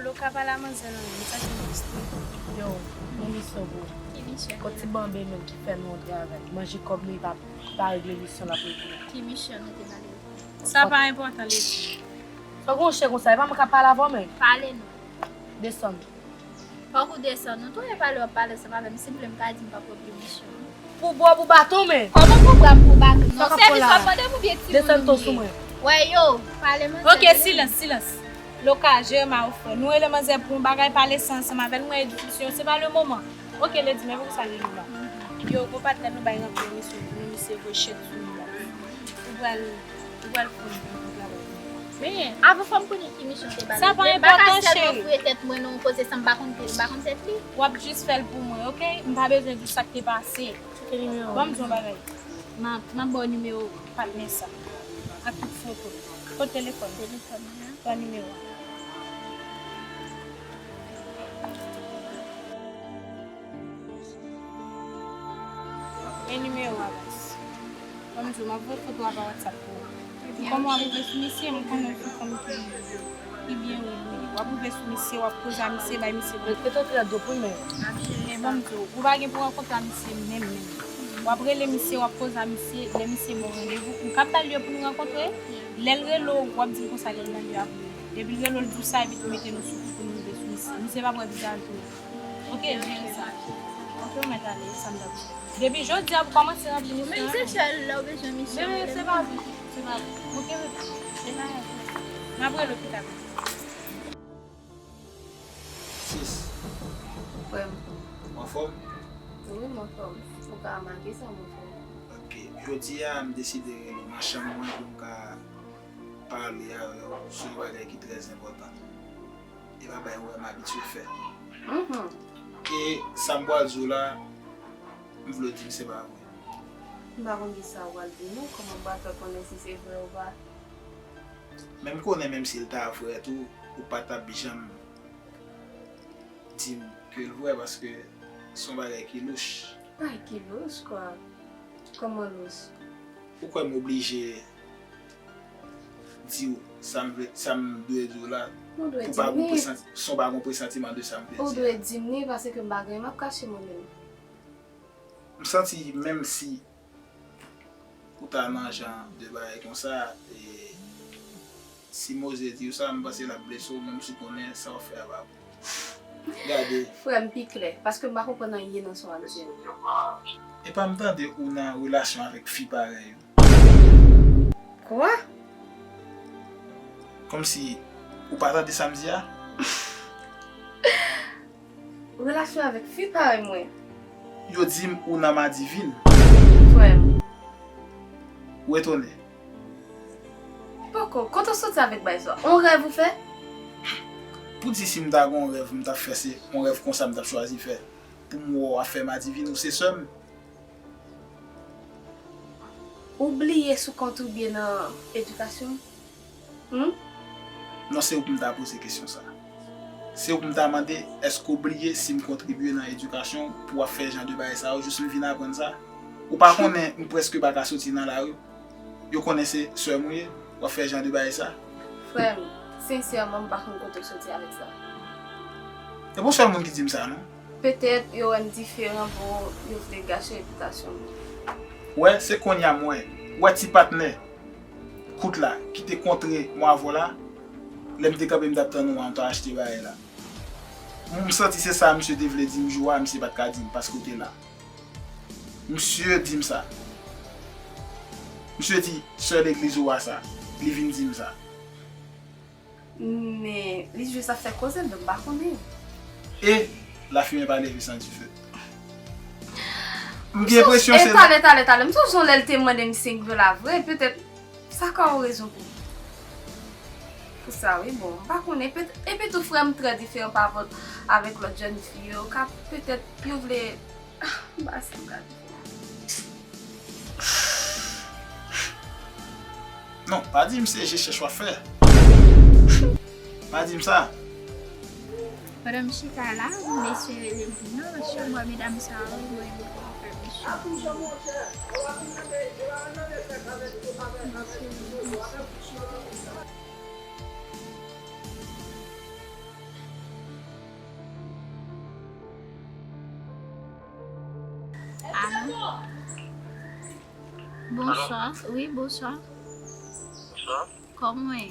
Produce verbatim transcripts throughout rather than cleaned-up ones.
Lo ka pale a manzè nan men, sa se jis tou. Yo, yon misyon pou ou. Ki misyon? Yon ti banbe menm ki fè nou yon travay. Manje kòb nou, li pa, li pa regle misyon l ap regle. Ki misyon nou te pale? Sa pa enpòtan, Ledi. Fòk ou chè konsa, e pa mwen k ap pale avè w, men. Pale non. Desann. Fòk ou desann non. Tou e pale w ap pale ansanm avè m, si m vle m ka di m p ap regle misyon. Pou bwa pou baton, men. Kòman pou bwa m pou baton? Non, sèvis w ap mande m oubyen timoun ou ye? Desann ton sou mwen. Wè yo, pale manzè. Ok, silans, silans. Lo ka, Jerema, ou frè. Nou rele manzè pou yon bagay, pale sa ansanm avè l, mwen e diskisyon, se pa le moman. Ok, Ledi, men poukisa li la? Yo, gon patnè nou bay ranpli misyon pou nou, misye voye chèk sou nou la. Ou pral, ou pral fè yon travay. Men, avan fò m konnen ki misyon se ba li. Sa pa enpòtan, cheri. M pa ka sèlman fouye tèt mwen nan yon kote san m pa konn, m pa konn tèt li. W ap jis fè l pou mwen, ok? M pa bezwen di w sa k te pase. Ban m di w yon bagay. M ap, m ap ba w nimewo patnè sa. Ak tout foto. Kot telefòn? Telefòn nan. Pran nimewo a. E nimewo a, baz. Ban m di w, m ap voye foto a pa WhatsApp pou ou. Epi kòman w ap rive sou misye, m konnen w se fanm ki, ki byen ou ye. W ap rive sou misye, w ap koze a misye, bay misye. Rete trè dwòl pou mwen. Men ban m di w, ou pa gen pou rankontre a misye menm, menm. W ap rele misye, w ap koze a misye, lè misye ba w randevou, ou ka ba l lè pou nou rankontre. Lè l rele w, w ap di l konsa lè l nan lye a pou nou. Depi l rele w, l di w sa, epi tou mete nou sou kou pou nou rive sou misye. Misye p ap wè vizaj ou. Ok, jere sa. Ok, ou mèt ale, sa m t ap di. Depi jodi a, pou kòmanse ranpli misyon an. Men se sèl lè w bezwen misyon. Men se pa vre, se pa vre. Ok, bebe. Se pa vre. M ap rele w pita. Sis. Frè m. Ou anfòm? Wi, m anfòm. Ou ka remake sa, mon frè. Ok. Jodi a, m deside rele w nan chanm mwen pou m ka pale avè w sou yon bagay ki trè enpòtan. E bagay ou wè m abitye fè. Mhm. E sa m pral di w la, m vle w di m se pa vre. M pa konn kisa w pral di non, kòman m pral fè konnen si se vre ou pa? Men m konnen menm si l ta vre tou, ou pa t ap janm di m ke l vre, paske se yon bagay ki louch. Bagay ki louch, kwa? Kòman louch? Ou kwè m oblije di w sa m vle, sa m dwe di w la? Ou dwe di m li. Pou pa gon presanti-, san w pa gon presantiman de sa m vle di a. Ou dwe di m li, paske m pa gen anyen m ap kache mwen menm. M santi menm si ou ta nan jan de bagay konsa, e si m oze di w sa, m panse l ap blese w, menm si w konnen sa w ap fè a pa bon. Gade. Frè m, pi klè, paske m pa konprann anyen nan sa w ap di a. Epa m tande ou nan relasyon avèk fi parèy ou. Kwa? Kòmsi ou pa tande sa m di a? Relasyon avèk fi parèy mwen. Yo di m ou nan madivin. Frè m. Ou etone? Poko, kote w soti avèk bagay sa? On rèv ou fè? Pou di si m ta gen on rèv m t ap fè, se on rèv konsa m t ap chwazi fè. Pou m wè w ap fè madivin, ou se sè m. Ou bliye si w kontribye nan edikasyon m? Hmm? Non, se ou pou m ta poze kesyon sa. Se ou pou m ta mande, èske w bliye si m kontribye nan edikasyon w pou w ap fè jan de bagay sa yo, jis m vin aprann sa? Ou pa konnen m prèske pa ka soti nan lari? Yo konnen se sè m ou ye, w ap fè jan de bagay sa? Frè m, sensèman, m pa konn kote w soti avèk sa. E pa w sèl moun ki di m sa, non. Petèt yo wè m diferan, bon, yo vle gache repitasyon m. Wè, se kounye a m wè. Wè ti patnè kout la ki te kontre mwen avè w la, lè m te kanpe m t ap tann ou an, w ta achte bagay la. M santi se sa misye te vle di m jou a, misye pa t ka di m paske w te la. Misye di m sa. Misye di, sè legliz ou a sa. Li vin di m sa. Men, li jis ap fè koze l, donk m pa konnen. E lafimen pa leve san dife. M gen enpresyon se. E talè, talè, talè. M sonje yon lè l te mande m si m vle la vre, petèt, sa ka yon rezon pou, pou sa, wi, bon, m pa konnen. Petèt, epi tou, frè m trè diferan pa rapò avèk lòt jèn fi yo, ka petèt, yo vle, ah, m pa sa m ka di. Non, pa di m se je chèch w ap fè. Pa di m sa. Pandan m chita la, mesye rele m pou nan chanm, wè medam sa yo, yo envite m fè misyon. Mesye rele m. Bonswa. Wi, bonswa. Bonswa. Kòman w ye?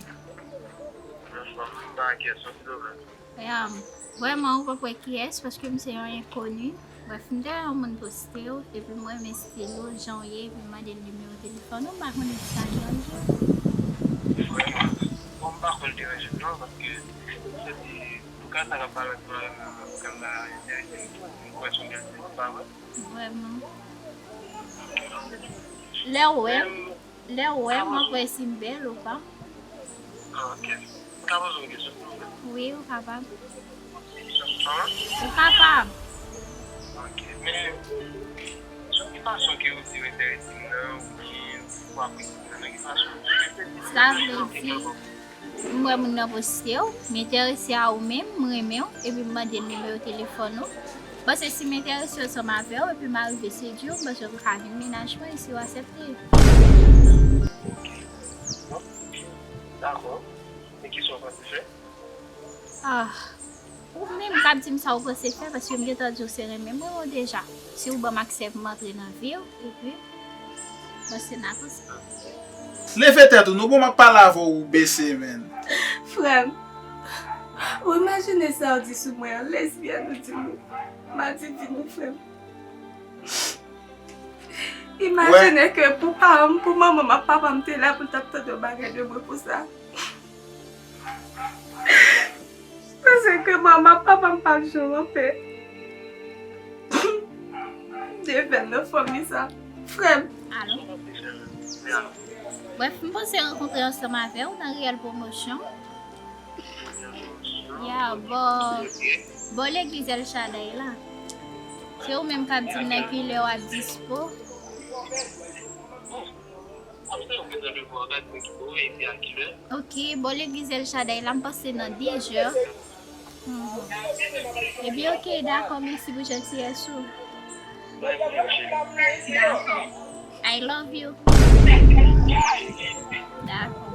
Bonswa. Ba kesyon, silvouplè. Em, vrèman, ou p ap wè kiyès, paske m se yon enkoni. Brèf, m te wè yon moun poste w, epi m renmen stil ou, jan w ye, epi m mande l nimewo telefòn ou, m pa konnen si sa deranje w. Vrèman. Bon, m pa kwè l deranje m non, paske se di, pou ka sa k ap pale ansanm avè m nan lokal la enterese m tou, m kwè se yon bèl stil, pa vre? Vrèman. Lè w wè m, lè w wè m, w ap wè si m bèl ou pa. Ah, ok. M ka poze w yon kesyon, silvouplè? Wi, ou kapab. An? Ou kapab. Ok. Men, sou ki fason ke ou di w enterese m nan, oubyen ou apresye m nan, nan ki fason? Sa vle di, m wè moun nan poste w, m enterese a ou menm, m renmen w, epi m mande nimewo telefòn ou. M panse si m enterese ansanm avè w, epi m arive sedui w, m panse w ka vin mennaj mwen, si w aksepte. Ok. Dakò. E kisa w panse fè? Ah. Ou menm k ap di m sa ou panse fè, paske m gentan di w se renmen m renmen w deja. Si ou ban m aksè pou m antre nan vi w, epi, bon, se n a konsa. Leve tèt ou, non, bon, m ap pale avè w, ou bese, menn. Frè m, ou imajine sa w di sou mwen an, lesbyèn ou di m, madivin ou, frè m. Imajine ke pou paran m, pou manman m ak papa m te la pou l t ap tande yon bagay de mwen konsa. Paske manman ak papa m p ap janm anpè. Devèn nan fanmi sa. Frè m. Alo? Brèf, m panse rankontre ansanm avè w nan Riyèl Pwomosyon. Ya, bò, bò legliz El Shaddai la. Se ou menm k ap di m nan ki lè w ap dispo. Ok, bò legliz El Shaddai la, m panse nan de zè. Mhm. Ebyen, ok, dakò, mèsi pou jantiyès ou. Dakò. I love you. Dakò.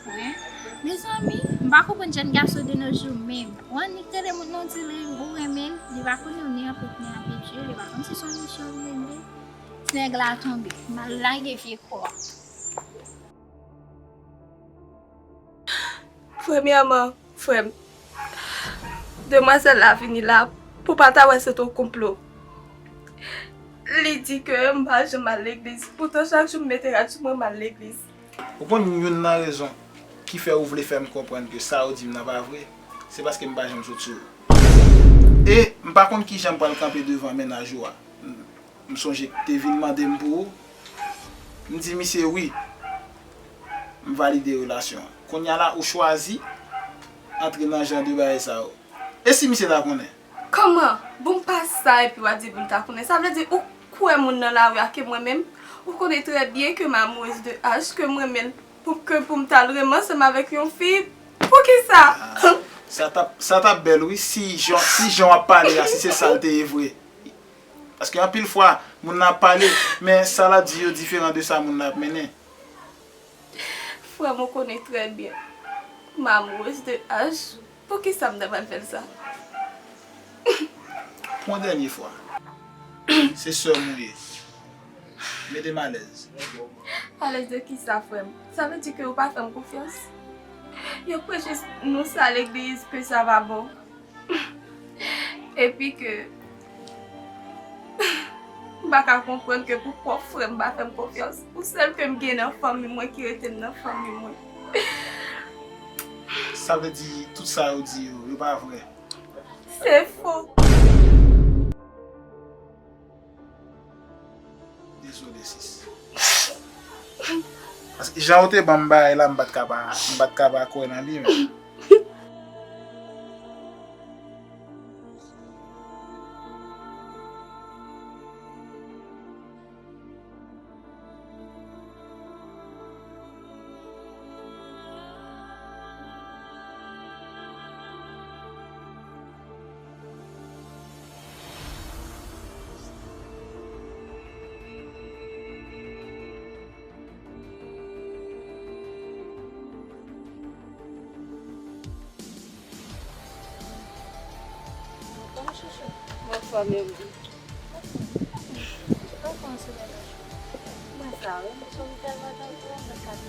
Wi. Mezanmi, m pa konprann jèn gason de nos jours menm. Ou annik tande moun nan di li ou renmen l, li pa konnen w ni anpèt ni apèt je, li pa konn si se yon mesye ou vle li. Ti nèg la tonbe, m al lage vye kò a. Premyèman, frè m, demwazèl la vini la pou pa ta wè se t on konplo. Li di ke m pa janm al legliz, poutan chak jou m mete rad sou mwen, m al legliz. Ou konn youn nan rezon ki fè ou vle fè m konprann ke sa ou di m nan pa vre, se paske m pa janm sot sou ou. E m pa konn kijan m pral kanpe devan mennaj ou a. M sonje k te vin mande m pou ou. M di misye wi. M valide relasyon an. Kounye a la, ou chwazi antre nan jan de bagay sa yo. E si misye ta konnen? Kòman? Bon, pa sa, epi w a di pou l ta konnen. Sa vle di ou kwè moun nan lari a ke mwen menm? Ou konnen trè byen ke m amourez de H, ke m renmen l, pou ke pou m t al renmen ansanm avèk yon fi. Poukisa? Ah, sa t ap, sa t ap bèl, wi, si jan, si jan w ap pale a, si se sa l te ye vre. Paske anpil fwa, moun nan ap pale, men sa l ap di yo diferan de sa moun nan ap mennen. Frè m, ou konnen trè byen. M amourez de H. Poukisa m ta pral fè l sa? Pou yon dènye fwa. Se sè m ou ye. Mete m alèz. Alèz de kisa, frè m? Sa vle di ke ou pa fè m konfyans? Yo preche nou sa legliz, ke sa pa bon. Epi ke m pa ka konprann ke pou pwòp frè m pa fè m konfyans. Ou sèl ke m gen nan fanmi mwen ki rete m nan fanmi mwen. Sa vle di tout sa yo di yo, yo pa vrè? Se fo. Dezole, sis. Paske jan ou te ban m bagay la, m pa t ka pa, m pa t ka pa kwè nan li menm. Mwen fòme wi. Sa wi, m sou tèlman tankou w, m pa ka di.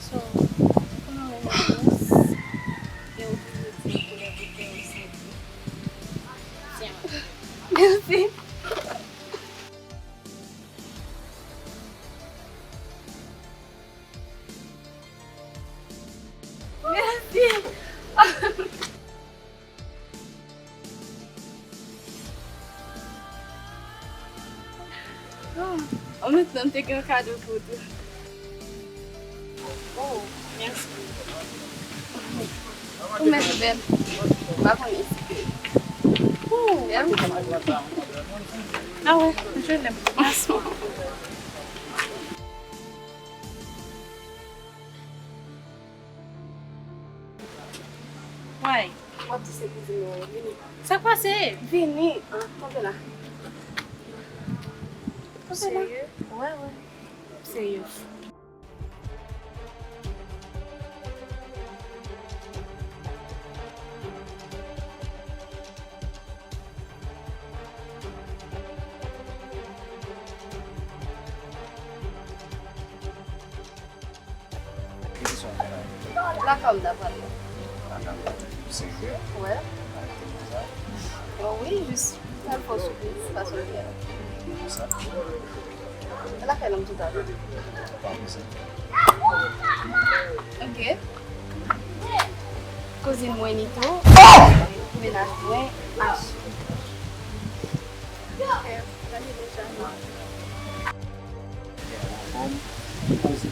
So, kòman w ye, Miss? E ou toujou di m koulè boutèy ou se byen. Mèsi. Mèsi. Oh, an menm tan, m te gen yon kado pou ou tou. Oh, mèsi. Ou mèsi, bèl. M pa konn esplike. Oh, mèsi. Ah wè, je l'aime. Mèsi. Way. W ap di se kouzin mwen, vini. Sa k pase? Vini. Ah, kanpe la. Kanpe la. Serye? Wè, wè. Serye. Lakay w m ta prale. Lakay w? Serye? Wè. Bon, wi, jis fè l fè w sipriz, pase w gen. Lakay la m tout a lè. Ok. Kouzin mwen Nito. Mennaj mwen Ashi. Ok. Anfòm, poze.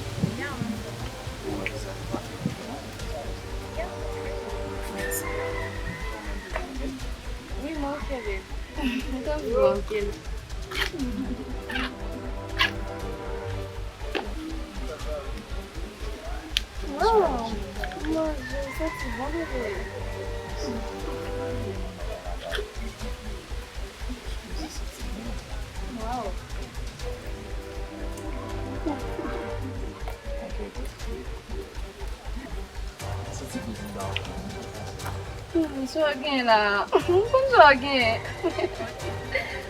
Ou wè vizaj ou pa fè non. Mèsi. Wi, mwen ok, babe. Mwen tankou mwen ok. Wow, manje, santi bon, bebe. Wow. Hmm, sa w gen la? M konn sa w gen.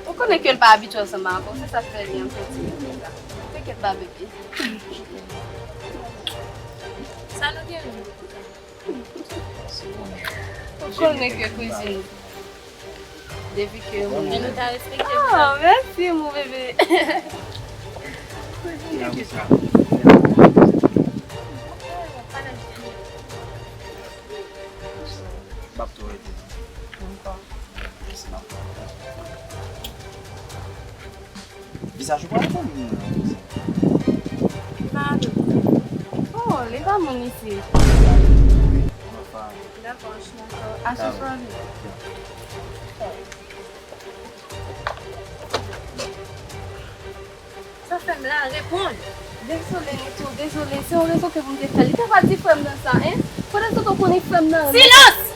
Ou konnen ke l pa abitye ansanm avè w, se sa k fè li an pèdi. Teke pa bebe. Sa nou gen menm? Ou konnen ke kouzin. Depi ke moun. Men nou ta respekte l. Ah, mèsi, mon bebe. Kouzin, depi sa. M ap tou rete. Ankò. Mèsi, m ap tou rete. Vizaj ou pa reponn mwen nan kouzin. Li pa avè w. Oh, li pa moun isit. Dakò, dakò. Asoswa li. Sa fè m la, reponn. Dezole, Nito, dezole. Se yon rezon ke pou m te fè. Li te pa di frè m nan sa, en? Pandan se tan ou konnen frè m nan renmen. Silans!